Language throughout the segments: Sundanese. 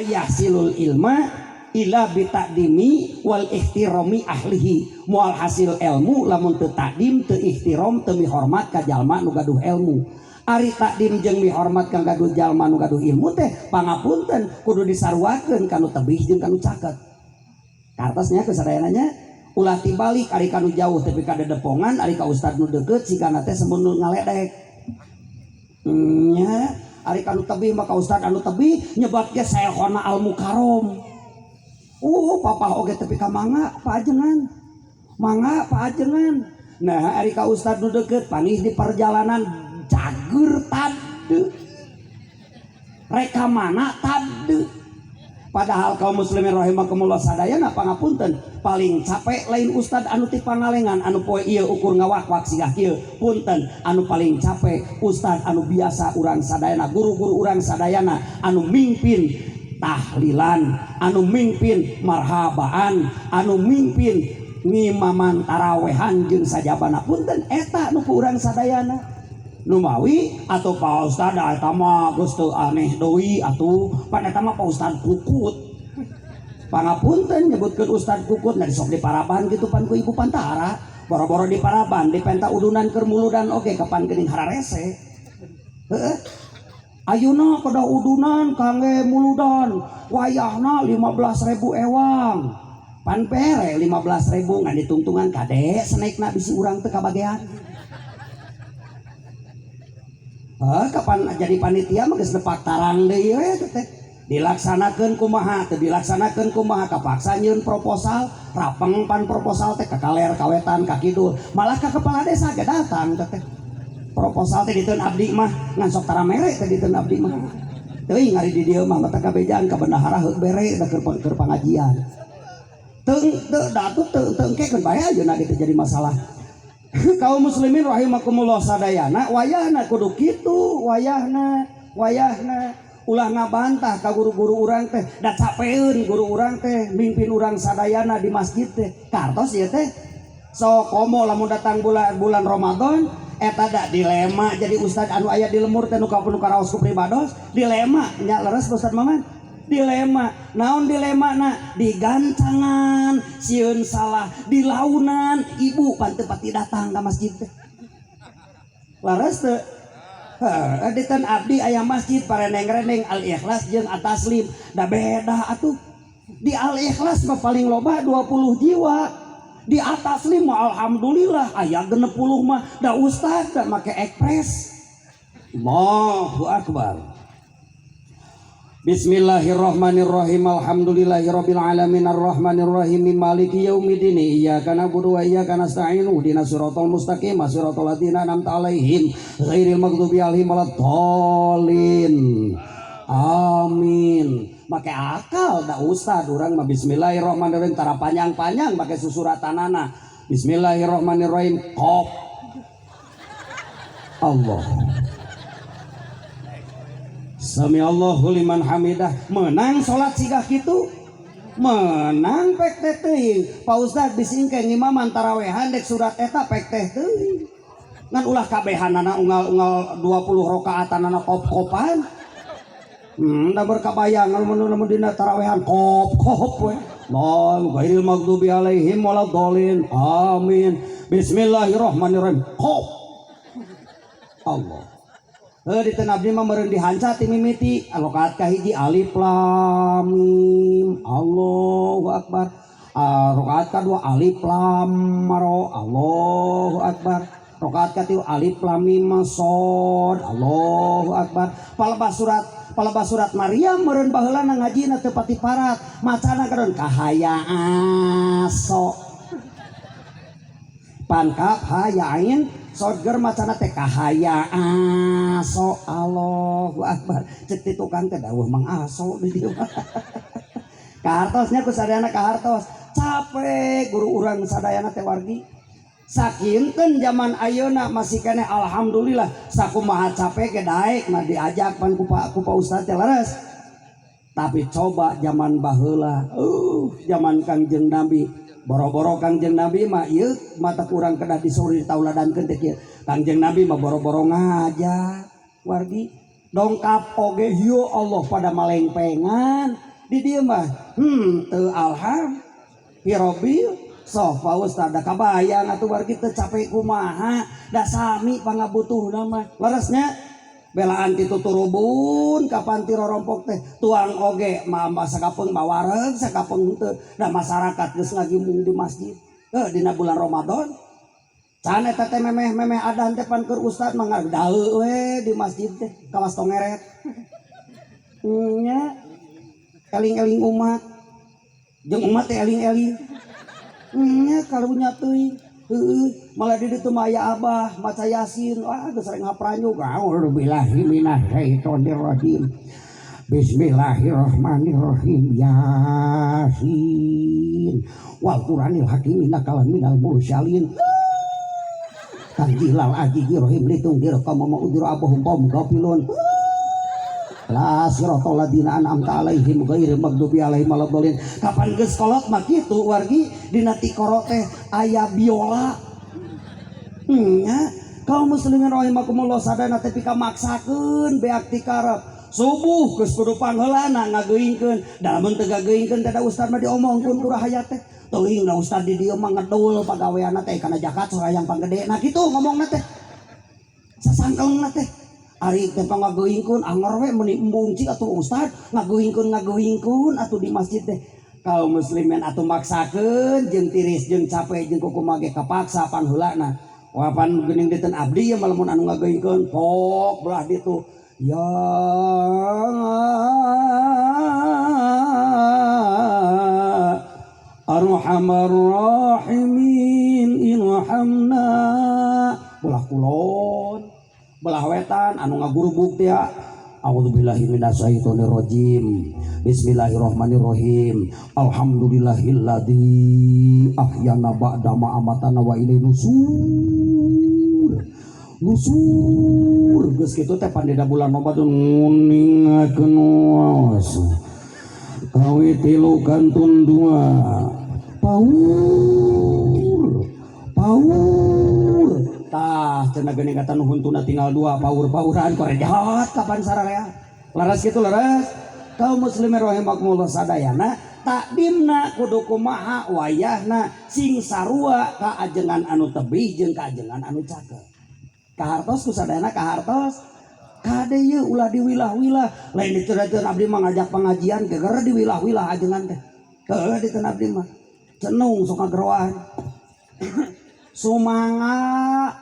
Yahsilul ilma illa bitaqdimi wal ihtirami ahlihi. Moal hasil ilmu lamun teu takdim, teu ihtiram, teu mihormat ka jalma nu gaduh ilmu. Ari takdim jeung mihormat ka gaduh jalma nu gaduh ilmu teh pangapunten kudu disaruakeun ka nu tebih jeung ka nu caket. Kartosnya ku sadayana nya ulah tibalik ari ka nu jauh tapi ka dedepongan, ari ka ustad nu deukeut sigana teh sembun nu ngaledek. Nya ari ka nu tebih mah ka ustad anu tebih nyebat ge Syekhona Al Mukarrom. Papah oge tepi ka mangga paajengan. Mangga paajengan. Nah ari ka ustad nu deukeut panggih di perjalanan cager tade. Reka mana tade. Padahal kaum muslimin rahimakumullah sadayana pangapunten paling capek lain ustad anu ti Pangalengan anu poe ieu ukur ngawak-wak sigah kieu, punten anu paling capek ustad anu biasa urang sadayana, guru-guru urang sadayana anu mimpin tahlilan, anu mimpin marhabaan, anu mimpin ngimaman tarawehan jeung sajabana, punten eta nu ku urang sadayana. Numawi atau Pak Ustad eta mah geus teu aneh deui atuh pan eta mah Pak Ustad Kukut. Pangapunten nyebutkeun Ustad Kukut nah sok di paraban kitu pan ku ibu pantara, boro-boro di paraban dipenta udunan keur muludan oge kapan geuning hararese. Heeh. Ayeuna kedah udunan kangge muludan wayahna 15.000 ewang. Pan bere 15.000 ngan ditungtungan kade senaikna bisi urang teu kabagean. Heh, kapan jadi panitia mah geus nepak tarang deui we teh. Dilaksanakeun kumaha teu dilaksanakeun kumaha kapaksa nyieun proposal, rapeng pan proposal teh ka kaler ka wetan ka kidul, malah ka kepala desa ge datang teh. Proposal teh diteun abdi mah ngan sok tara mere teh diteun abdi mah. Teuing ari di dieu mah mata kabejaan ka bendahara heuk bere da keur pangajian. Teu teu da atuh teu teu engkekeun bae ayeuna ge teh jadi masalah. Kaum muslimin rahimakumullah sadayana wayahna kudu kitu, wayahna wayahna ulah ngabantah ka guru-guru urang teh da capeun guru urang teh mimpin urang sadayana di masjid teh kartos ieu teh. Sok komo lamun datang bulan Ramadan eta da dilema jadi ustad anu aya di lemur teh nu ka karaos ku pribados dilema nya leres Ustad Maman dilema naon dilema na digancangan sieun salah dilaunan ibu pan teu pati datang ka masjid teh leres teu. Heuh diteun abdi aya masjid pareneng-reneng Al Ikhlas jeung At-Taslim da beda atuh. Di Al Ikhlas mah paling loba 20 jiwa, di At-Taslim mah alhamdulillah aya 60 mah da ustad da make ekspres. Allahu akbar. Bismillahirrahmanirrahim. Alhamdulillahirabbil alamin arrahmanirrahim maliki yaumiddin iyyaka na'budu wa iyyaka nasta'in ihdinas siratal mustaqim siratal ladzina an'amta 'alaihim ghairil maghdubi 'alaihim waladdallin. Amin. Make akal da ustad urang mah bismillahirrahmanirrahim tara panjang-panjang make susuratanana. Bismillahirrahmanirrahim. Qaf. Allah. Sami Allahu liman hamidah. Menang salat sigah kitu. Menang pek teh teuing. Pak Ustad bisi engke ngimaman tarawehan dek surat eta pek teh teuing. Ngan ulah kabehanana unggal-unggal 20 rakaatanana kop-kopan. Da berkabayang lamun dina tarawehan kop-kop we. La ghairil maghdubi alaihim waladdallin. Amin. Bismillahirrahmanirrahim. Kop. Allah. Heuh diteun abdi mah meureun dihanca ti mimiti rakaat kahiji alif lam mim Allahu akbar. Rakaat kadua alif lam ra Allahu akbar. Rakaat katilu alif lam mim shad Allahu akbar. Palebah surat Maryam meureun baheulana ngajina teu pati parat macana kadon kahaya aso. Pangkap ha ya ain sodger macana teh kahaya aso Allahu akbar. Cek ti tukang teh dawuh Mang Aso di dieu. Kahartosnya ku sadayana kahartos. Capek guru urang sadayana teh wargi. Sakinten zaman ayeuna masih keneh alhamdulillah sakumaha capek ge daek mah diajak pan ku Pak Ustad teh leres. Tapi coba zaman baheula, zaman Kangjeng Nabi. Boro-boro Kangjeng Nabi mah ieu mata kurang kedah disuri tauladankeun teh kieu. Kangjeng Nabi mah boro-boro ngajak wargi. Dongkap oge ya Allah pada malengpengan. Di dieu mah teu alham hirobil sok Pak Ustad da kabayang atuh wargi teu capek kumaha da sami pangabutuhna mah. Leresnya belaan ti tuturubun kapan ti rorompok teh tuang oge mah sakapeung bawareg sakapeung henteu da masyarakat geus ngagimbung di masjid. Heuh dina bulan Ramadan. Can eta teh memeh-memeh adan teh pan keur ustad mah ngadaeu we di masjid teh kawas tongeret. Nya eling-eling umat. Jeung umat teh eling-eling. Nya karunya teuing. Heueuh, malah di ditu mah aya abah maca Yasin. Wah geus rek ngapranyug. A'udzubillahi minasyaitonirrajim. Bismillahirrahmanirrahim. Yasin wal Qur'anil Hakim innaka laminal mursalin. Tanzilal azizir rahim litungdir qauman ma undzira abahum qaum ghafilun. La siratal ladzina an'amta alaihim ghairil maghdubi alaihim waladdallin. Kapan geus kolot mah kitu wargi dina tikoro teh aya biola. Nya kaum muslimin rahimakumullah sadana teh pika maksakeun beak tikarep. Subuh geus kudu pangheulana ngageuingkeun. Da lamun teu gageuingkeun teh da ustad mah diomongkeun ku rahayat teh. Teuing da ustad di dieu mah ngedul pagaweanna teh kana jakat sorayang panggede. Nah kitu ngomongna teh. Sasangkelna teh. Ari teh pangageuingkeun anger we meuni embung cik atuh ustad ngageuingkeun atuh di masjid teh. Kaum muslimin atuh maksakeun jeung tiris jeung capek jeung kukumaha ge kapaksa pangheulana. Wah pan geuning dinten abdi ye mah lamun anu ngageuingkeun pok belah ditu. Ya Arhamar Rahimin irhamna belah kulon belah wetan anu ngagurubug teh. A'udzubillahi minasyaitonirrajim. Bismillahirrahmanirrahim. Alhamdulillahilladzi ahyana ba'da ma amatana wa ilaihi nusur. Nusur geus kitu teh pandeda bulan Ramadan nguningakeun waos. Kawi tilu kantun dua. Paur. Paur. Tah cenah geuning kata nu huntuna tinggal dua paur-pauran korejahat kapan sararea. Laras kitu laras. Kaum muslimin rahimakumullah sadayana takdimna kudu kumaha wayahna sing sarua ka ajengan anu tebih jeung ka ajengan anu caket. Kahartos ku sadayana kahartos. Kade ieu ulah diwilah-wilah. Lain diceureuteun abdi mah ngajak pengajian geger diwilah-wilah ajengan teh. Heueuh diteun abdi mah. Cenung sok ngageroan. Sumangga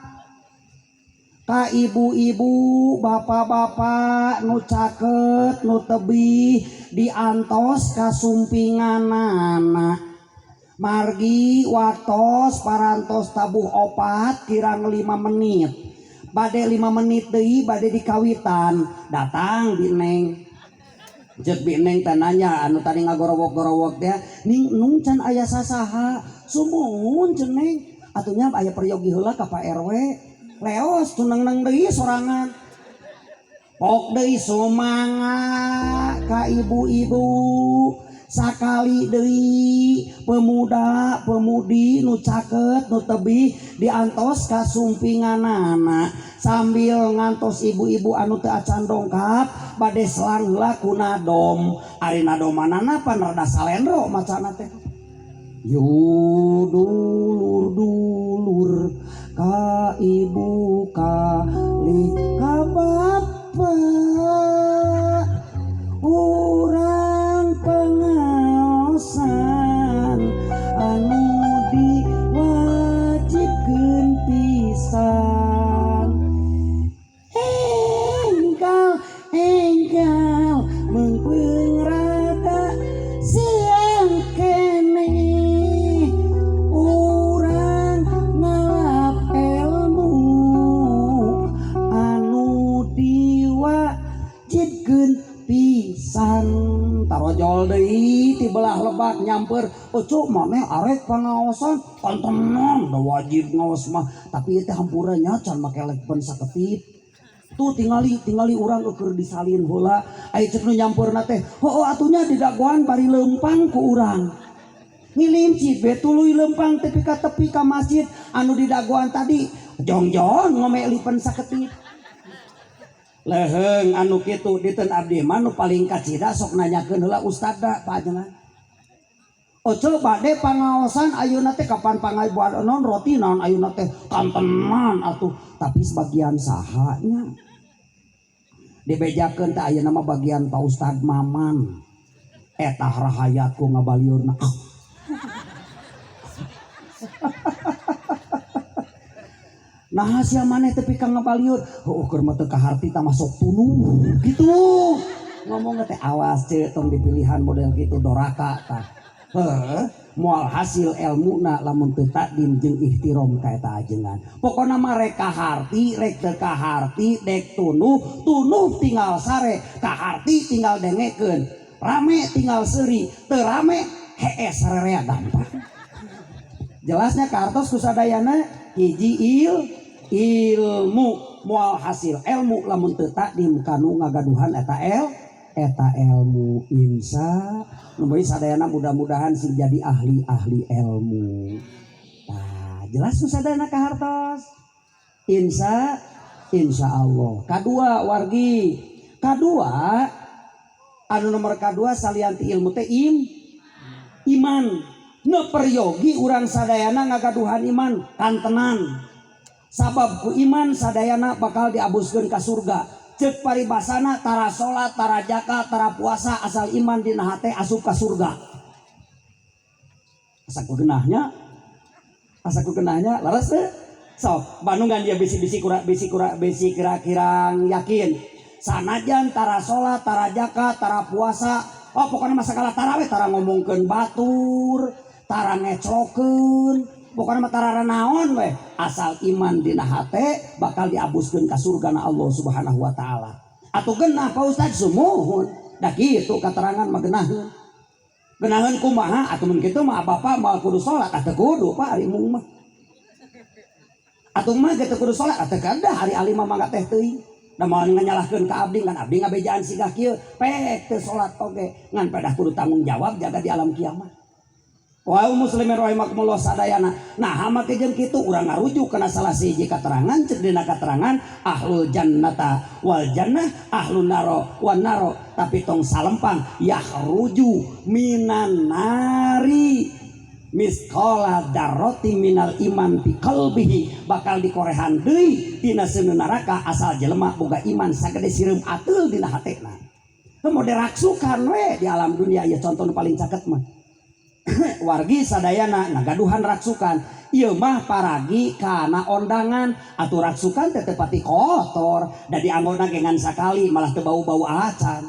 ka ibu-ibu, bapak-bapak nu caket, nu tebih diantos kasumpinganana. Margi waktos parantos tabuh opat kirang 5 menit. Bade 5 menit deui bade dikawitan, datang bi Neng. Jeung bi Neng teh nanya anu tadi ngagorowok-gorowok teh, ning nung can aya sasaha, sumuhun cenah Neng. Atunya aya peryogi heula ka Pak RW. Leos tuneng-neng deui sorangan. Pok deui sumangga ka ibu-ibu. Sakali deui pemuda pemudi nu caket nu tebih diantos ka sumpinganana sambil ngantos ibu-ibu anu teu acan dongkap bade selang heula ku nadom. Ari nadomanana pan rada salendro macana teh. Yo dulur-dulur ka ibu kali ka bapa urang pengaosan anu diwajibkeun pisan. Enggal enggal meungpeung rada siang keneh urang ngalap ilmu anu diwajibkeun pisan. Tarojol deui ti belah lebak nyamper, "Ucu maneh arek pangaosan kantenan da wajib ngaos mah." Tapi ieu teh hampura nya can make lepen saketip. Tuh tingali urang eueuh disalin heula. Aya ceuk nu nyampeurna teh, "Heueuh atuh nya didagoan bari leumpang ku urang." Ngilimcit we tuluy leumpang tepi ka tepi ka masjid anu didagoan tadi jongjong ngome lipen saketip. Leheng anu kitu diten abdi mah nu paling kacida sok nanyakeun heula ustadna panjenengan. Oh coba deh pangaosan ayeuna teh kapan pangabuat non roti naon ayeuna teh kantenan atuh, tapi sebagian saha nya dibejakeun teh ayeuna mah bagian Pak Ustad Maman eta rahayatku ngabaliurna. Nah sia maneh teh pika ngabaliur heuh keur mah teu kaharti tah masuk tunuh gitu ngomong teh awas ceu tong dipilihan model gitu doraka tah. Heuh moal hasil elmuna lamun teu takdim jeung ihtirom ka eta ajengan. Pokona mah rek kaharti rek teu kaharti dek tunuh tunuh tinggal sare kaharti tinggal dengekeun rame tinggal seuri teu rame hees sarerea gampang. Jelasnya kartos kusadayana hiji ilmu moal hasil ilmu lamun teu takdim kanu ngagaduhan eta eta ilmu insya nu sadayana mudah-mudahan sing jadi ahli-ahli ilmu. Tah jelas ku sadayana kahartos insya insyaallah. Kadua wargi kadua anu nomor kadua salianti ilmu teh iman. Nu peryogi urang sadayana ngagaduhan iman kantenan. Sabab ku iman sadayana bakal diabuskeun ka surga. Ceuk paribasana tara salat, tara zakat, tara puasa asal iman dina hate asup ka surga. Asa ku genahnya? Asa ku genahnya leres teu? Sok bandungan dia bisi-bisi kura bisi kura bisi kira-kira yakin. Sanajan tara salat, tara zakat, tara puasa, oh pokoknya mah sagala tara we tara ngomongkeun batur, tara ngeclokeun, pokoknya mah tara naon we asal iman dina hate bakal diabuskeun ka surga na Allah Subhanahu wa taala. Atuh genah Pak Ustad sumuhun. Da kitu katerangan mah genaheun. Genaheun kumaha atuh mun kitu mah bapak moal kudu salat atuh kudu Pak ari mung mah. Atuh mah kitu kudu salat atuh kadah ari alim mah mangga teh teuing. Da moal nganyalahkeun ka abdi ngan abdi ngabejaan sigah kieu pek teu salat oge ngan pedah kudu tanggung jawab jaga di alam kiamat. Wa muslimin rahimakumullah sadayana. Nah make jeung kitu urang ngarujuk kana salah sahiji katerangan ceuk dina katerangan ahlul jannata wal jannah ahlun naro wan naro tapi tong salempang yahruju minan nari misqala dzarratin minal iman fi qalbihi bakal dikorehan deui tina seuneu neraka asal jelema boga iman sagede sireum ateul dina hatena. Teu mode raksukan we di alam dunia ieu contoh nu paling caket mah. Wargi sadayana ngagaduhan raksukan ieu mah paragi kana ondangan atuh raksukan teh teu pati kotor da dianggona ge ngan sakali malah teu bau-bau acan.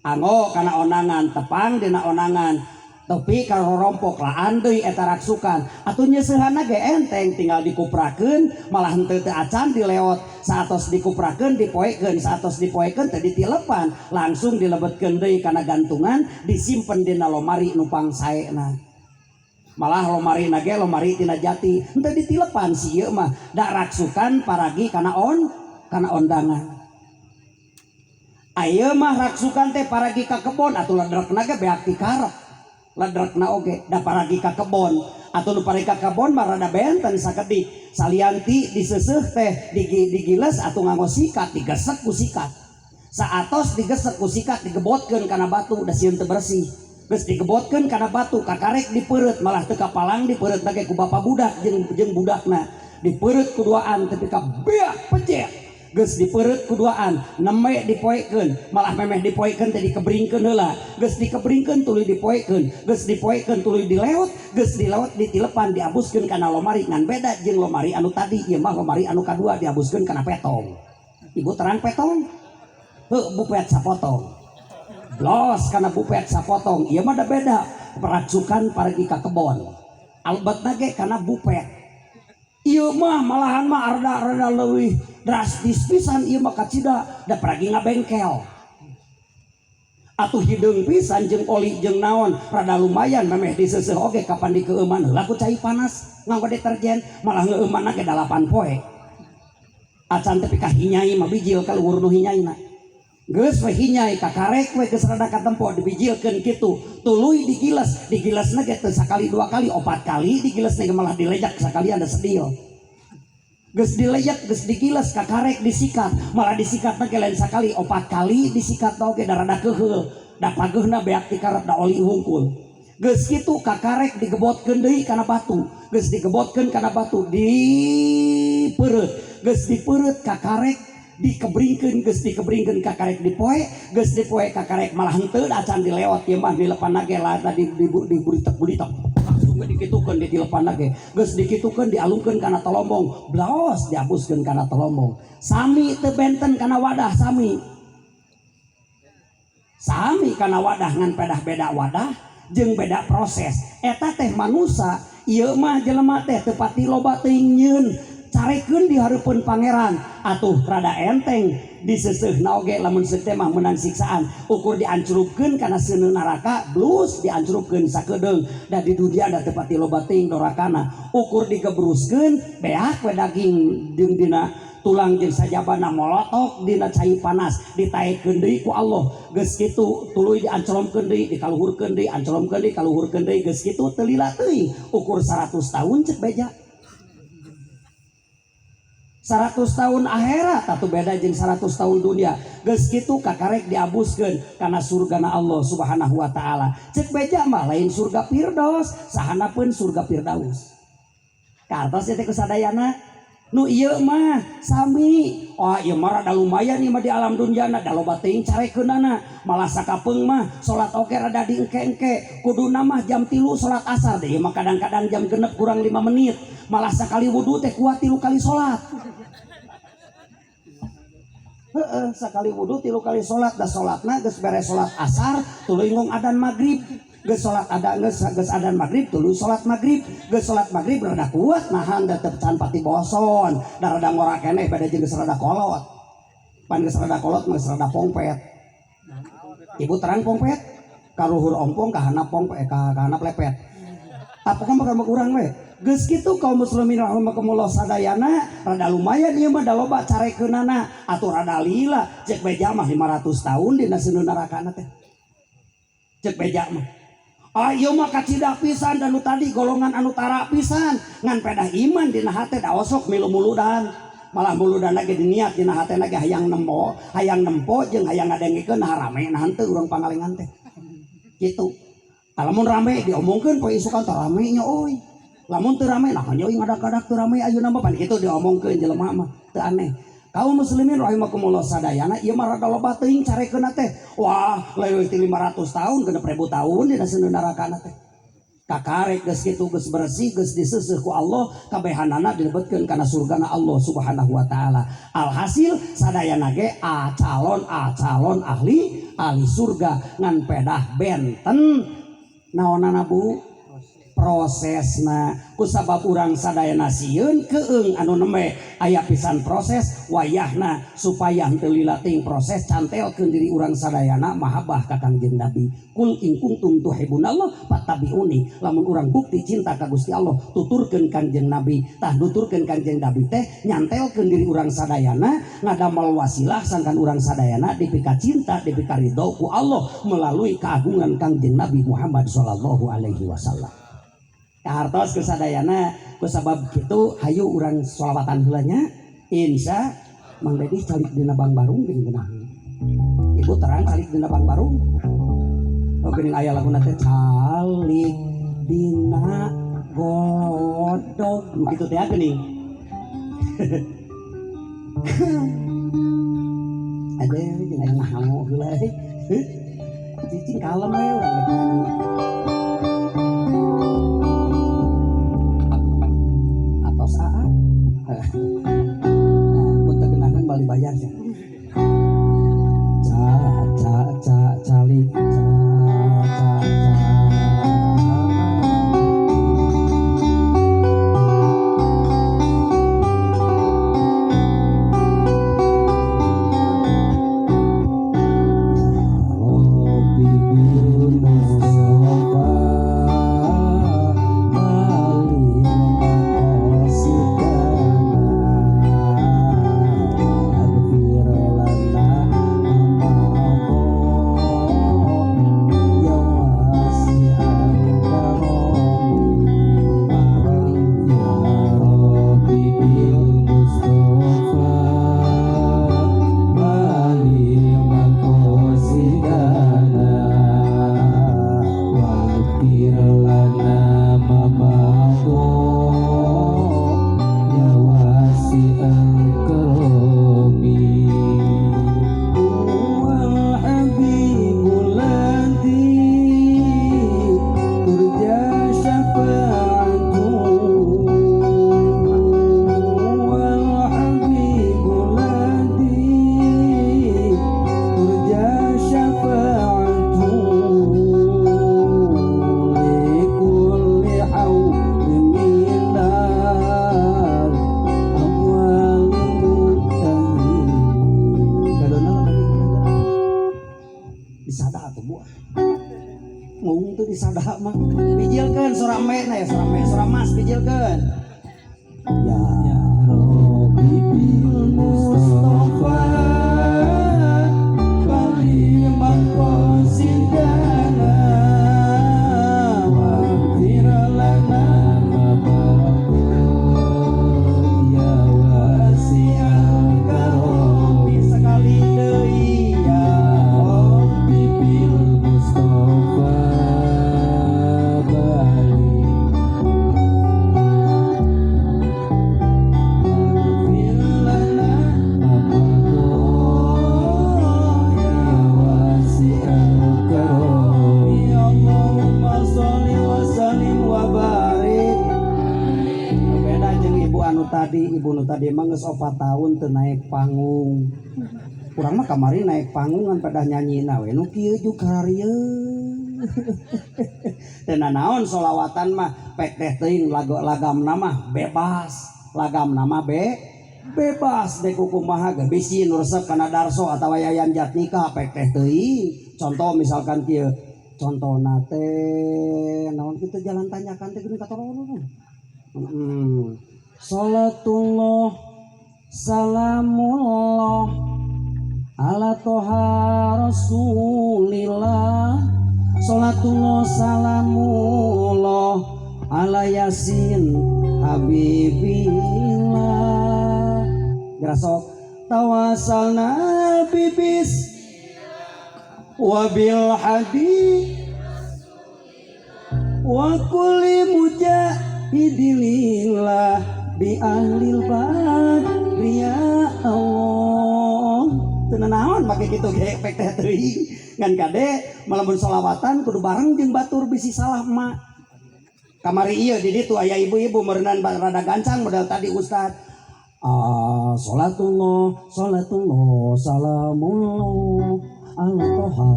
Anggo kana ondangan tepang dina ondangan tepi ka rorompok laan deui eta raksukan atuh nyeuseuhanna ge enteng tinggal dikuprakeun malah henteu teu acan dileot saatos dikuprakeun dipoekeun saatos dipoekeun teh ditilepan langsung dilebetkeun deui kana gantungan disimpen dina lomari nu pangsaena malah lomari na ge lomari tina jati henteu ditilepan si ieu mah da raksukan paragi kana kana ondangan. Ayeuna mah raksukan teh paragi ka kebon atuh ledrekna ge beak ti karep ledrekna oge da paragi ka kebon atuh nu paragi ka kebon mah rada benten sakedik salianti diseuseuh teh digiles atuh nganggo sikat digesek ku sikat saatos digesek ku sikat digebotkeun kana batu da sieun teu bersih geus digebotkeun kana batu kakarek dipeureut malah teu kapalang dipeureut ge ku bapa budak jeung budakna dipeureut ku duaan tepi ka beak pecet geus dipeureut ku duaan neme dipoekeun malah memeh dipoekeun teh dikebringkeun heula geus dikebringkeun tuluy dipoekeun geus dipoekeun tuluy dileot geus dileot ditilepan diabuskeun kana lomari ngan beda jeung lomari anu tadi ieu mah lomari anu kadua diabuskeun kana petong. Ibu terang petong heuh bupet sapotong blos kana bupet sapotong ieu mah da beda peraksukan paragi ka kebon albetna ge kana bupet. Ieu mah malahan mah rada-rada leuwih drastis pisan ieu mah kacida da paragi ngabengkel. Atuh hideung pisan jeung oli jeung naon rada lumayan memeh diseuseuh oge kapan dikeueuman heula ku cai panas nganggo deterjen malah ngeueumanna ge 8 poe. Acan tepi ka hinyai mah bijil ka luhur nu hinyaina. Geus we hinyai kakarek we geus rada katempo dibijilkeun kitu tuluy digiles digilesna ge teu sakali dua kali opat kali digilesna ge malah dilejak sakalian da sedil. Geus dileyek, geus digiles, kakarek disikat, malah disikat teh lain sakali, 4 kali disikat oge da rada keuheul, da pageuhna beak ti karep da oli hungkul. Geus kitu kakarek digebotkeun deui kana batu, geus digebotkeun kana batu dipeureut, geus dipeureut kakarek dikebringkeun, geus dikebringkeun kakarek dipoe, geus dipoe kakarek malah henteu acan dilewat ieu mah dilepan ge lah tadi diburitek-buritek. Langsung we dikitukeun di dilepan ge, geus dikitukeun dialungkeun kana tolombong, blaos diabuskeun kana tolombong. Sami teu benten kana wadah sami. Sami kana wadah ngan pedah beda wadah jeung beda proses. Eta teh manusa, ieu mah jelema teh teu pati loba teuing nyieun, carekeun di hareupeun pangeran. Atuh rada enteng diseuseuhna oge lamun seut teh mah meunang siksaan. Ukur diancurupkeun kana seuneu neraka, blus diancurupkeun sakedeung. Da di dunia da teu pati loba teuing dorakana. Ukur digebruskeun beak we daging jeung dina tulang jeung sajabana molotok dina cai panas ditaekeun deui ku Allah. Geus kitu tuluy diancelomkeun deui, dikaluhurkeun deui, ancelomkeun deui, kaluhurkeun deui, geus kitu teu lila teuing ukur 100 tahun cek beja. 100 tahun akhirat atuh beda jeung 100 tahun dunia. Geus kitu kakarek diabuskeun kana surgana Allah Subhanahu wa taala. Cek beja mah lain surga Firdaus, sahanapeun surga Firdaus. Kartos teh kusadayana. Nu ieu mah sami. Wah ieu mah rada lumayan ieu mah di alam dunyana da loba teuing carekeunana. Malah sakapeung mah salat oge rada diengke-engke. Kuduna mah jam 3 salat asar deh, ieu mah kadang-kadang jam 6 kurang 5 menit. Malah sakali wudu teh kuat 3 kali salat. Heeh, sakali wudu 3 kali salat, da salatna geus beres salat asar tuluy ngong adan magrib. Geus salat ada geus geus adan magrib tuluy salat magrib. Geus salat magrib rada kuat nahan da teu can pati boson. Da rada ngora keneh beda jeung geus rada kolot. Pan geus rada kolot mah geus rada pongpet. Ibu terang pongpet? Kaluhur ompong ka handap pongpet, ka handap lepet. Apa kan bakal urang we? Geus kitu kaum muslimin rahimakumullah sadayana rada lumayan ieu mah da loba carekeunana atuh rada lila cek beja mah 500 tahun dina seuneu narakana teh. Cek beja mah. Ah ieu mah kacida pisan dan nu tadi golongan anu tara pisan ngan pedah iman dina hate da osok milu muludan. Malah muludan lagi diniat dina hatena ge hayang nempo, hayang nempo jeung hayang ngadengikeun nah rame nah henteu urang pangalengan teh. Kitu. Lamun rame diomongkeun poe isukan teh rame nya euy. Lamun teu rame nah nya euy ngadak-ngadak teu rame ayeuna mah pan kitu diomongkeun jelema mah teu aneh. Kaum muslimin rahimakumullah sadayana ieu mah rada loba teuing carekeunna teh. Wah, leuwih ti 500 tahun 6.000 tahun dina seuneu narakana teh. Kakarek geus kitu geus bersih geus diseuseuh ku Allah kabehanana dilebetkeun kana surgana Allah Subhanahu wa taala. Alhasil sadayana ge a calon ahli ahli surga ngan pedah benten naonana Bu? Prosesna kusabab urang sadayana sieun keung anu nembe aya pisan proses wayahna supaya henteu lila teuing proses cantelkeun diri urang sadayana mahabbah ka Kangjeng Nabi. Kul in kuntum tuhibbunallah fattabi'uni. Lamun urang bukti cinta ka Gusti Allah tuturkeun Kangjeng Nabi. Tah nuturkeun Kangjeng Nabi teh nyantelkeun diri urang sadayana ngadamel wasilah sangkan urang sadayana dipika cinta dipika ridho ku Allah melalui keagungan Kangjeng Nabi Muhammad sallallahu alaihi wasallam. Kahartos kusadayana kusabab kitu hayu urang sholawatan heula nya insya Mang Deddy calik dina Bang Barung geuning geunah. Ibu terang calik dina Bang Barung. Oh geuning aya laguna teh calik dina godog nu kitu teh geuning. Ade jeung aya ngahamo heula euy. Cicing kalem we urang teh nyanyi. Atos aa. Nah, mun teu genahan bali bayar sia. Ca ca ca calik ca ca ca. Ya Rabbi bil Mung teu disada mah. Bijilkeun sora me na ya, sora me, sora mas bijilkeun. Ya Rabbi bil Mustafa bali maqasidana waghfir lana ma ya wasi'al karami. Sekali deui, ya Rabbi bil Mustafa bali waghfir lana ma ya wasi'al karami. Allahumma sholli wa sallim wa barik. Beda jeung ibu anu tadi, ibu anu tadi mah geus 4 tahun teu naik panggung. Urang mah kamari naik panggung ngan pedah nyanyina we nu kieu juga harieun. Teu nanaon solawatan mah pek teh teuing lagu lagamna mah bebas, lagamna mah bebas dek kumaha ge bisi nu resep kana Darso atawa Yayan Jatnika pek teh teuing. Contoh misalkan kieu, contona teh naon kitu jalan tanyakan teh geuning katororo. Salatullah salamullah ala toha rasulillah, salatullah salamullah ala yasin habibillah. Gerasok tawasalna bibis wabil hadi wa kulli mujahidilillah bi ahlil badri ya Allah. Teu naon make kitu ge pek teh teuing ngan kade malamun solawatan kudu bareng jeung batur bisi salah emak. Kamari ieu di ditu aya ibu-ibu meureunan rada gancang model tadi ustad. Ah, salatullah salatullah salamullah ala toha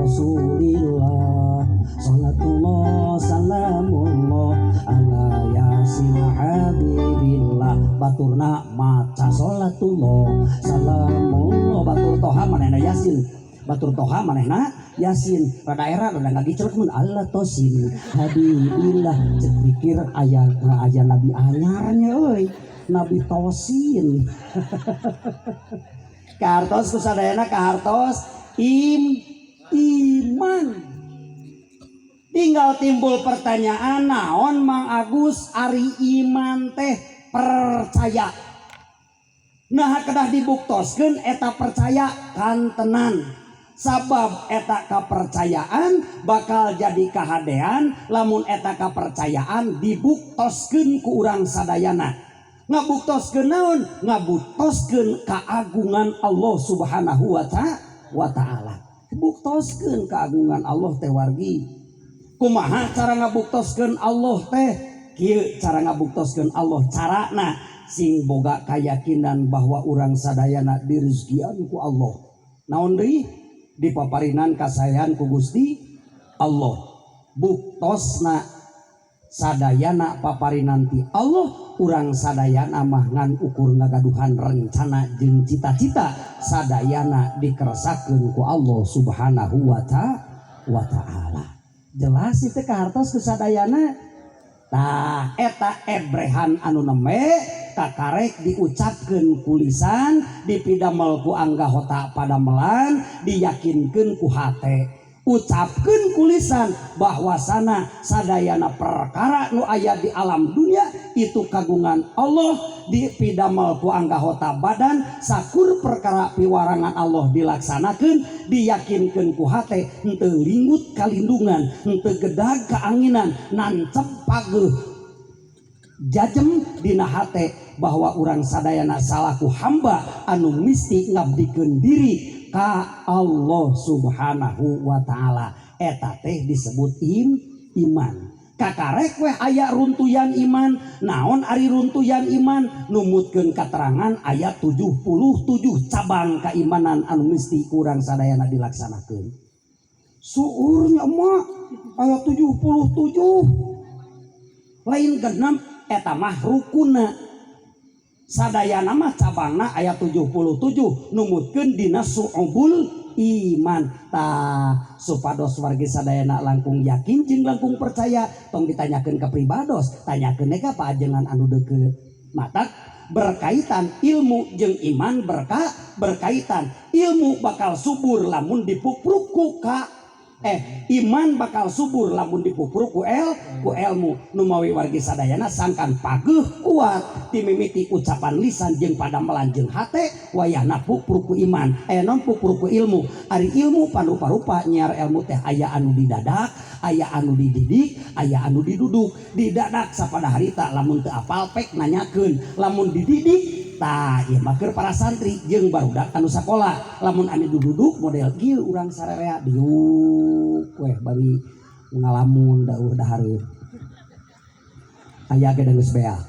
rasulillah, salatullah salamullah ala yasin habibillah. Baturna maca salatullah salamullah, batur toha manehna yasin, batur toha manehna yasin, rada era rada ngagicelek mun Allah tosin habibillah. Cek pikir aya aya nabi anyarnya euy, nabi tosin. Kahartos ku sadayana, kahartos iman. Tinggal timbul pertanyaan, naon Mang Agus ari iman teh? Percaya. Nah, kedah dibuktoskeun eta percaya kantenan, sabab eta kepercayaan bakal jadi kahadean lamun eta kepercayaan dibuktoskeun ku urang sadayana. Ngabuktoskeun naon? Ngabuktoskeun keagungan Allah Subhanahu wa ta'ala. Buktoskeun keagungan Allah teh wargi. Kumaha cara ngabuktoskeun Allah teh? Kieu cara ngabuktoskeun Allah, carana sing boga keyakinan bahwa urang sadayana dirizkian ku Allah. Naon deui? Dipaparinan kasayan ku Gusti Allah. Buktosna sadayana paparinan ti Allah, urang sadayana mah ngan ukur ngagaduhan rencana jeung cita-cita, sadayana dikeresakeun ku Allah Subhanahu wa ta'ala. Jelas itu kahartos ku sadayana. Tah, eta ebrehan anu nembe kakarek diucapkeun ku lisan, dipidamel ku anggahota padamelan, diyakinkeun ku hate. Ucapkeun ku lisan bahwasana sadayana perkara nu aya di alam dunia itu kagungan Allah, dipidamel ku anggahota badan sakur perkara piwarangan Allah dilaksanakeun, diyakinkeun ku hate henteu linggut kalindungan, henteu gedag kaanginan, nancep pageuh jajem dina hate bahwa urang sadayana salaku hamba anu misti ngabdikeun diri ka Allah Subhanahu wa ta'ala. Eta teh disebut iman. Kakarek weh aya runtuyan iman. Naon ari runtuyan iman? Numutkeun katerangan ayat 77 cabang keimanan anu misti kurang sadayana dilaksanakeun. Suurnya emak ayat 77 lain genep, eta mah rukuna. Sadayana mah cabangna aya 77 numutkeun dina su'ubul iman. Tah, supados wargi sadayana langkung yakin jeung langkung percaya, tong ditanyakeun ka pribados, tanyakeun ka paajengan anu deukeut. Matak berkaitan ilmu jeung iman, berkaitan. Ilmu bakal subur lamun dipupruk ku ka eh iman bakal subur lamun dipupruk ku ilmu. Numawi wargi sadayana sangkan pageuh kuat timimiti ucapan lisan jeung padamelan jeung hate, wayahna pupruk ku iman, non pupruk ku ilmu. Ari ilmu parupa-rupa nyiar ilmu teh aya anu didadak, aya anu dididik, aya anu diduduk. Didadak sapada harita lamun teu apal pek nanyakeun. Lamun dididik, tah, ieu mah keur para santri jeung barudak anu sakola. Lamun anu duduk model kieu, urang sararea diuk weh bari ngalamun, dauh dahareun aya ge geus beak,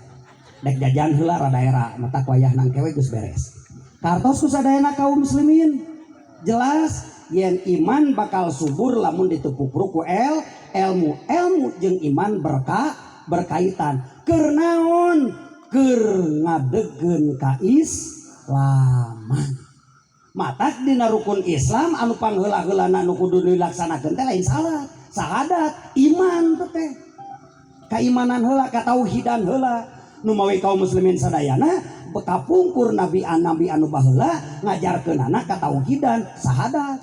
dek jajan heula rada era mata wayah nangke we geus beres. Kartos ku sadayana kaum muslimin, jelas yen iman bakal subur lamun ditupupruk ku ilmu. Ilmu jeung iman berkaitan. Keur naon? Keur ngadegkeun kaislaman. Matak dina rukun Islam anu pangheula-heulana anu kudu dilaksanakeun teh lain salat, sahadat, iman teh, keimanan heula, katauhidan heula. Numawi kaum muslimin sadayana kapungkur nabi nabi anu baheula ngajarkeunana katauhidan, sahadat.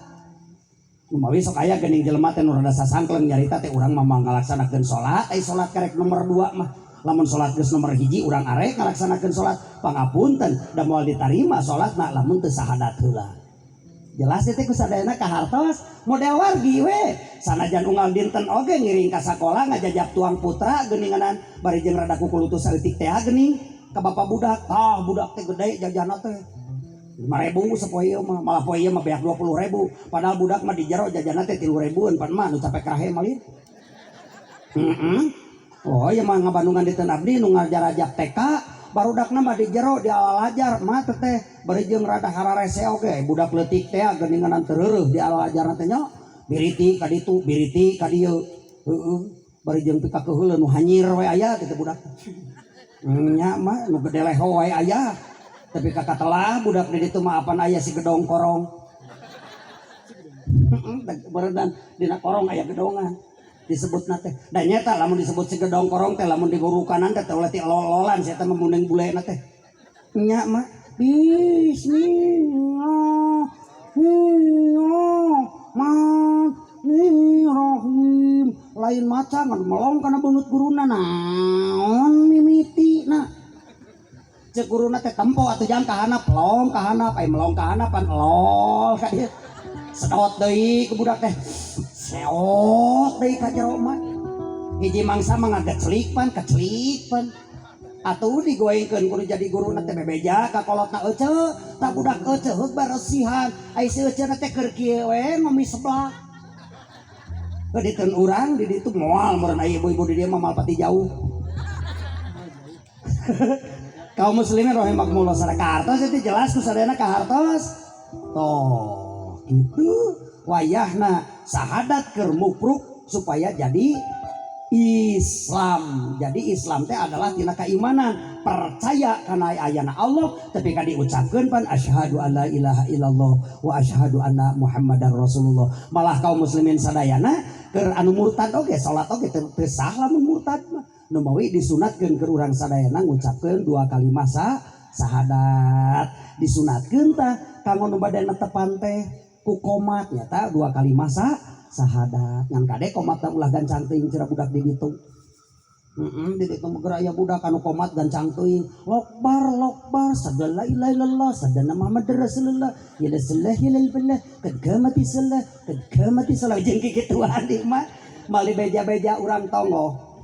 Numawi sok aya geuning jelema teh nu rada sasangkleng nyarita teh, urang mah ngalaksanakeun salat, ai salat karek nomor 2 mah. Lamun salat geus nomor 1, urang arek ngalaksanakeun salat. Pangapunten, da moal ditarima salatna lamun teu sahadat heula. Jelas teh ku sadayana kahartos? Model wargi we sanajan unggal dinten oge ngiring ka sakola, ngajajap tuang putra geuninganan bari jeung rada kukulutus saeutik teh geuning ka bapak budak. Tah, budak teh gede jajanna teh 5.000 sapoe ieu mah, malah poe ieu mah beak 20.000, padahal budak mah di jero jajanna teh 3.000-eun. Pan mah nu capek rahe malin. Oh iya mah, ngabandungan di abdi nu ngajarajak TK, barudakna mah di jero di alalajar mah teh bari jeung rada hararese oge budak leutik teh geuninganan, teu reureuh di alalajarna teh nya, biriti ka ditu, biriti ka dieu, heueuh, bari jeung pika keuheul nu hanyir we aya kitu budak nya mah, nu gede leho wae aya. Tapi kakak telah budak di ditu mah apan aya si gedong korong. Beredan dina korong aya gedongan disebutna teh. Dan nyata lamun disebut si gedong korong teh, lamun digurukanan teh ulah ti lol-lolan sia teh mah, bulena teh nya mah. Bismillahirrahmanirrahim, lain maca ngan melong kana beungeut guruna. Naon mimiti na? Cek guruna teh, "Tempo atuh jang ka handap." Melong ka handap, ai melong ka handap pan lol ka dieu, sedot deui ku budak teh, seot deui ka jero mah. Hiji mangsa mah ngageclik pan, keclik pan atuh digoengkeun kudu jadi guruna teh bebeja ka kolotna ece. Tak budak ece heug baresihan, ai si ece teh keur kieu we ngomi sebelah. Diteun urang di ditu moal meureun, aya ibu-ibu di dieu mah moal pati jauh. Kaum muslimin rahimakumullah, sareng kahartos itu jelas ku sadayana kahartos? Toh gitu, wayahna sahadat keur mupruk supaya jadi Islam. Jadi Islam teh adalah tina keimanan, percaya kana ayana Allah, tapi kan diucapkeun pan asyhadu alla ilaha illallah wa asyhadu anna muhammadar rasulullah. Malah kaum muslimin sadayana keur anu murtad oge salat oge teu sah lamun murtad mah. Nu mawi disunatkeun keur urang sadayana ngucapkeun dua kalimat sahadat. Disunatkeun tah kanggo nu bade netepan teh ku komat nyata dua kalimat sahadat. Ngan kade komat ulah gancang teuing, cenah budak di ditu. Heeh, di ditu mah aya budak anu komat gancang teuing. Lokbar lokbar sadalla ilaha illallah sadana Muhammad Rasulullah ya la ya billah kad qamati salah kad qamati salah, jeung kikituan di mah mali beja-beja urang tonggoh.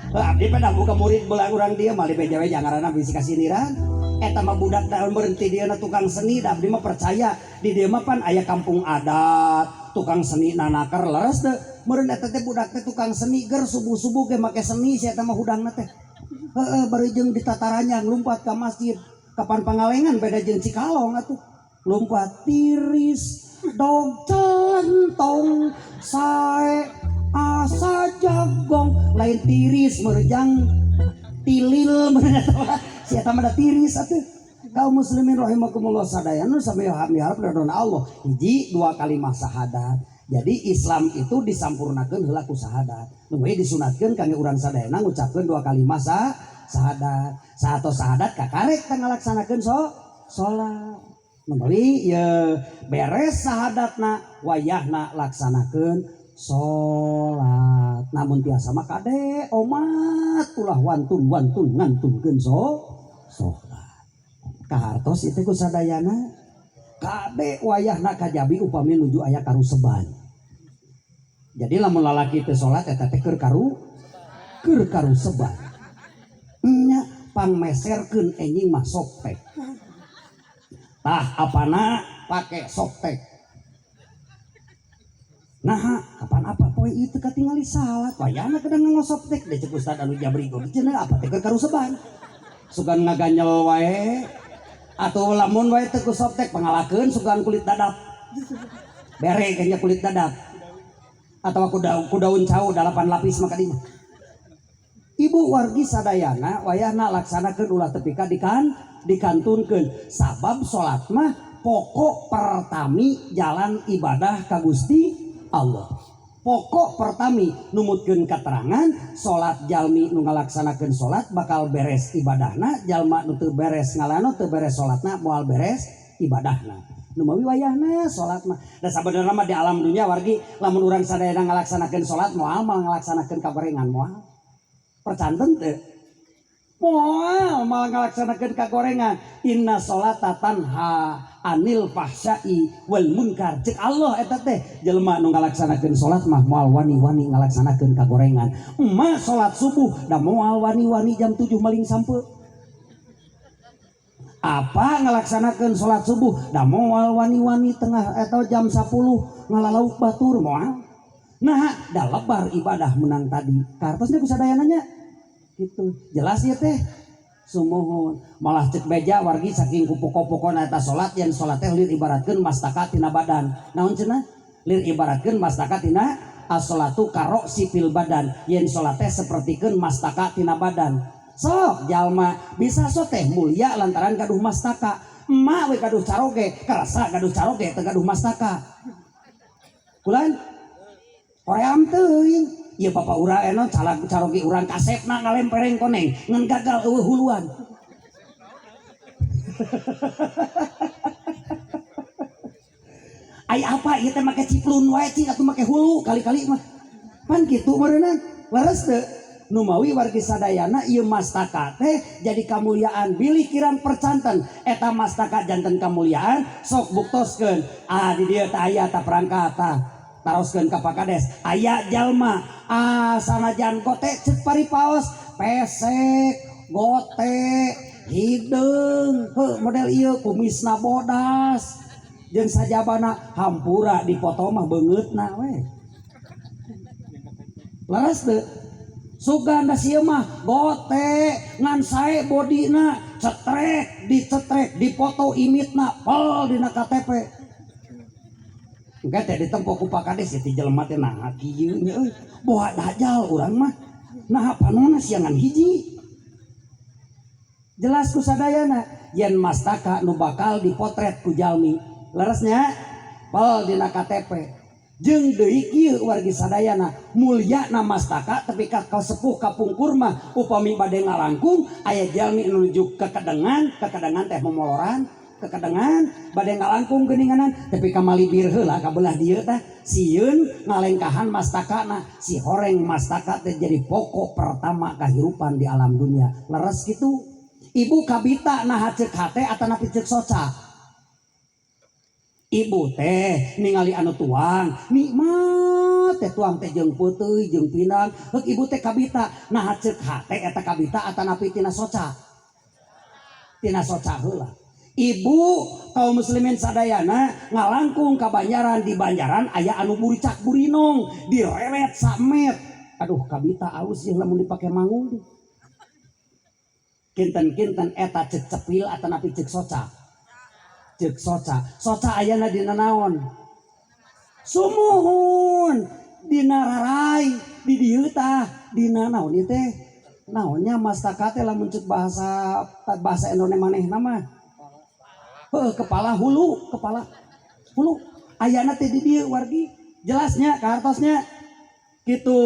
Abdi pada buka murid belah urang dia mali beja-beja ngaranna bisi kasiniran. Eta mah budak daun berhenti dia tukang seni da. Abdi mah percaya di dieu mah pan aya kampung adat tukang seni nanaker, leres teu meureun eta teh budak teh tukang seni ger subuh-subuh ge make seni si eta mah hudangna teh. Heeh, bari jeung ditataranya lumpat ka masjid kapan Pangalengan beda jeung Cikalong atuh, lumpat tiris dog celentong sae asa jagong, lain tiris merejang tilil meureun eta mah. Si eta mah da tiris atuh. Kaum muslimin rahimakumullah sadayana sami miharep ridhona Allah. Hiji dua kalimat syahadat. Jadi Islam itu disampurnakeun heula ku syahadat. Nu we disunatkeun kangge urang sadayana ngucapkeun dua kalimat syahadat. Saatos syahadat kakarek teh ngalaksanakeun salat. Nu meuli ye beres syahadatna wayahna laksanakeun salat. Namun tiasa mah kade omat ulah wantun-wantun ngantunkeun salat. Kahartos itu ku sadayana kade wayahna kajabi upami nuju aya karuseban. Jadi lamun lalaki teu salat eta teh keur karuseban. Nya pangmeserkeun enjing mah soptek. Tah apana pake soptek. Nah, kapan apa poe ieu teu katingali salat wayahna kedah nganggo soptek deh cek ustad anu jabri gogi cenah apa teh keur karuseban. Sugan ngaganyel wae atau lamun wae teu ku soptek pangalakeun sugan kulit dadap. Bere kayaknya kulit dadap. Atau ku daun cau 8 lapis maka dinya. Ibu wargi sadayana wayahna laksanakeun ulah tepi ka dikantunkeun sabab salat mah pokok pertami jalan ibadah ka Gusti Allah. Pokok pertami numutkeun katerangan salat jalmi nu ngalaksanakeun salat bakal beres ibadahna, jalma nu teu beres ngalano teu beres salatna moal beres ibadahna. Nu mawi wayahna salat mah da sabenerna mah di alam dunya wargi lamun urang sadayana ngalaksanakeun salat moal moal ngalaksanakeun kagorengan moal. Percanten teu? Moal moal ngalaksanakeun kagorengan. Inna sholata tanha anil fahsyai wal munkar. Cek Allah eta teh jelema nu ngalaksanakeun salat mah moal wani-wani ngalaksanakeun kagorengan. Emak salat subuh da moal wani-wani jam 7 maling sampe. Apa ngalaksanakeun salat subuh da moal wani-wani tengah atau jam 10 ngalalauk batur moal. Nah, da lebar ibadah menang tadi. Kartosnya bisa dayananya gitu. Jelas ya teh. Sumuhun. Malah cek beja wargi saking ku pokok-pokona eta salat yen salat teh lir ibaratkeun mastaka tina badan. Naon cenah? Lir ibaratkeun mastaka tina as-salatu karoksi fil badan. Yen salat teh sapertikeun mastaka tina badan. Sok jalma bisa so teh mulia lantaran gaduh mastaka. Emak we gaduh caroge, kerasa gaduh caroge teu gaduh mastaka. Kulan hoream teuing. Ieu bapak urang eno calag caroge urang kasepna ngalempereng koneng ngan gagal eueuh huluan. Ai apa ieu teh make ciplun wae cing atuh make hulu kali-kali mah. Pan kitu meureunna leres teu? Numawi wargi sadayana ieu mastaka teh jadi kamuliaan bilih kirang percanten eta mastaka janten kamuliaan sok buktoskeun. Ah di dieu teh aya ta perangkat tah. Taroskeun ka Pak Kades aya jalma ah sanajan gote ceuk paripaos pesek gote hideung heuh model ieu kumisna bodas jeung sajabana hampura dipoto mah beungeutna we leres teu? Sugan da sieun mah gote ngan sae bodina cetrek dicetrek dipoto imitna pel dina KTP. Engke teh ditempo ku Pak Kades ti jelema teh naha kieu nya euy. Boa dajal urang mah. Naha panonna siangan hiji. Jelas ku sadayana yen mastaka nu bakal dipotret ku jalmi. Leresnya pel dina KTP. Jeung deui kieu wargi sadayana mulyana mastaka tepi ka kasepuh kapungkur mah upami bade ngalangkung aya jalmi nu nuju kekedengan, kekedengan teh momoloran. Kekedengan bade ngalangkung geuninganan tepi ka malibir heula ka belah dieu teh sieun ngalengkahan mastakana si horeng mastaka teh jadi pokok pertama kahirupan di alam dunia. Leres kitu ibu kabita naha ceuk hate atanapi ceuk soca. Ibu teh ningali anu tuang nikmat teh tuang teh jeung peuteuy jeung pindang heuk ibu teh kabita naha ceuk hate eta kabita atanapi tina soca. Tina soca heula. Ibu kaum muslimin sadayana ngalangkung ka Banjaran di Banjaran aya anu buricak burinong direwet samet aduh kabita aus ieu lamun dipake mangung kinten-kinten eta ceuk cepil atanapi ceuk soca. Ceuk soca soca ayana dina naon sumuhun dina rarai di dieu tah dina naon ieu teh naonnya mastaka teh lamun ceuk bahasa Indonesia manehna mah Heuh, kepala hulu, kepala hulu. Ayana teh di dieu wargi. Jelasnya kahartosnya kitu.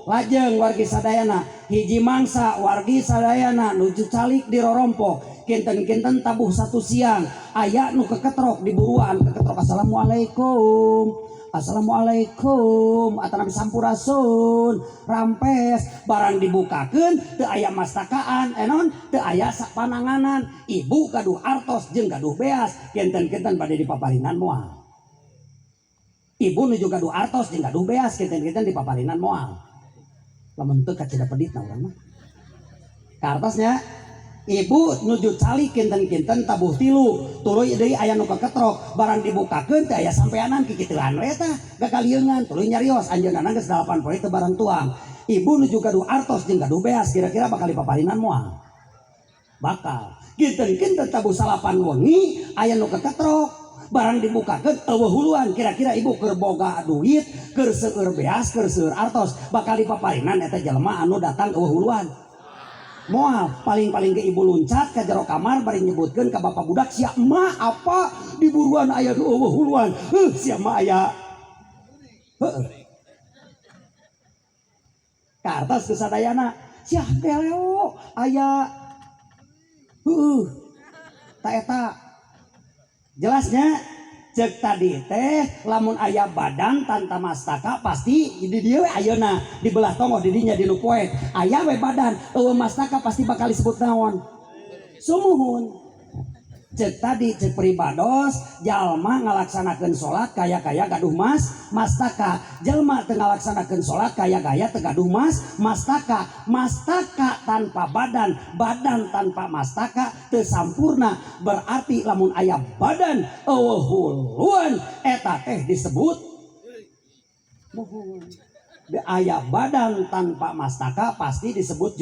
Lajeng wargi sadayana, hiji mangsa wargi sadayana nuju calik di rorompok. Kinten-kinten tabuh satu siang, aya nu keketrok di buruan, keketrok assalamualaikum. Assalamualaikum atanapi sampurasun rampes barang dibukakeun teu aya mastakaan enon teu aya sapananganan ibu gaduh artos jeung gaduh beas kinten-kinten bade dipaparinan moal ibu nuju gaduh artos jeung gaduh beas kinten-kinten dipaparinan moal lamun teu kacida peditna urang mah kartosnya ibu nuju calik kinten-kinten tabuh tilu tuluy deui aya nu keketrok barang dibukakeun teh aya sampeanan kikituan we tah gagalieungan tuluy nyarios anjeunna geus 8 poe teu barang tuang ibu nuju gaduh artos jeung gaduh beas kira-kira bakal dipaparinan moal bakal kinten-kinten tabuh salapan wengi aya nu keketrok barang dibukakeun eueuh huluan kira-kira ibu keur boga duit keur seueur beas keur seueur artos bakal dipaparinan eta jelema anu datang eueuh huluan moal paling-paling ke ibu luncat ke jero kamar bari nyebutkeun ka bapak budak sia emak apa di buruan aya nu eueuh huluan heuh sia emak aya heuh ka atas ke sadayana sia geleo aya heuh ta eta jelasnya cek tadi teh lamun aya badan tanpa mastaka pasti di dieu we ayeuna di belah tonggoh di dinya di nu poek aya we badan eueuh mastaka pasti bakal disebut naon sumuhun cek tadi cek pribados jalma ngalaksanakeun salat kaya-kaya gaduh mas mastaka jalma teu ngalaksanakeun salat kaya-kaya teu gaduh mas mastaka mastaka tanpa badan badan tanpa mastaka teu sampurna berarti lamun aya badan eueuh huluan eta teh disebut muhun aya badan tanpa mastaka pasti disebut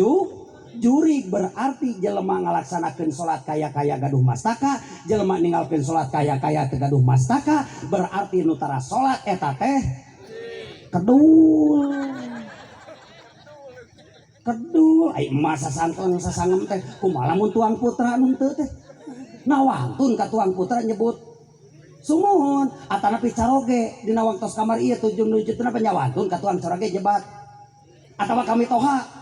jurig berarti jelema ngalaksanakeun salat kaya-kaya gaduh mastaka jelema ninggalkeun salat kaya-kaya teu gaduh mastaka berarti nu tara salat eta teh kedul kedul ai emak sasangkleng sasangem teh kumaha lamun tuang putra nu teu teh nawantun ka tuang putra nyebut sumuhun atanapi caroge dina wangtos kamar ieu tujuh nuju teu nyawantun ka tuang caroge jebat atawa kami toha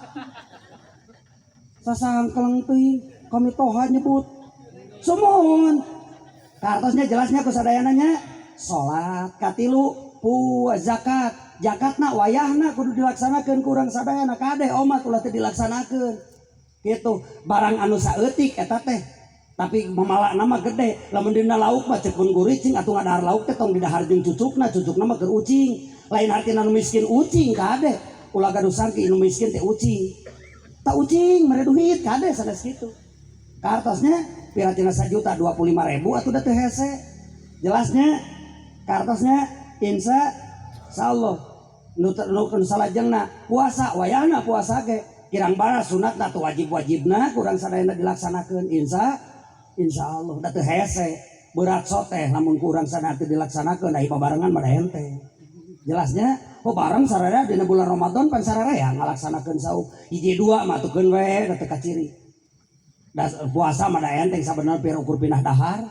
sasangkleng teuing kami toha nyebut sumuhun kartosnya jelasnya ku sadayananya salat katilu zakat zakatna wayahna kudu dilaksanakeun ku urang sadayana kade omat ulah teu dilaksanakeun kitu barang anu saeutik eta teh tapi mamalakna mah gede lamun dina lauk mah cek pun guricing atuh ngadahar lauk teh tong didahar jeung cucukna cucukna mah keur ucing lain hartina nu miskin ucing kade ulah gaduh sangki nu miskin teh ucing tak ucing mere duit kade sanes kitu kartosnya piratina 1.025.000 atuh da teu hese jelasnya kartosnya insya Allah nu nu salajengna puasa wayahna puasa ge kirang bara sunatna atuh wajib-wajibna kurang sadayana dilaksanakeun insya Allah da teu hese berat soteh lamun kurang sadayana teu dilaksanakeun da babarengan mah da hente jelasnya oh bareng sararea dina bulan Ramadan pan sararea ngalaksanakeun saum hiji dua mah atukeun we da teu kaciri da puasa mah da enteng sabenerna pira ukur pindah dahar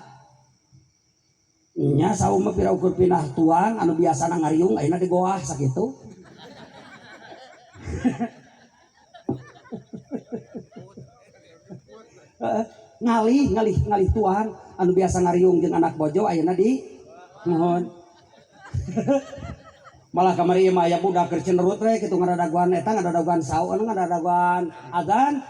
nya saum mah pira ukur pindah tuang anu biasana ngariung ayeuna digoah sakitu ngalih ngalih ngalih tuang anu biasa ngariung jeung anak bojo ayeuna di nuhun malah kamari ieu mah aya budak keur cenerut we kitu ngadadaguan eta ngadadaguan saum anu ngadadaguan azan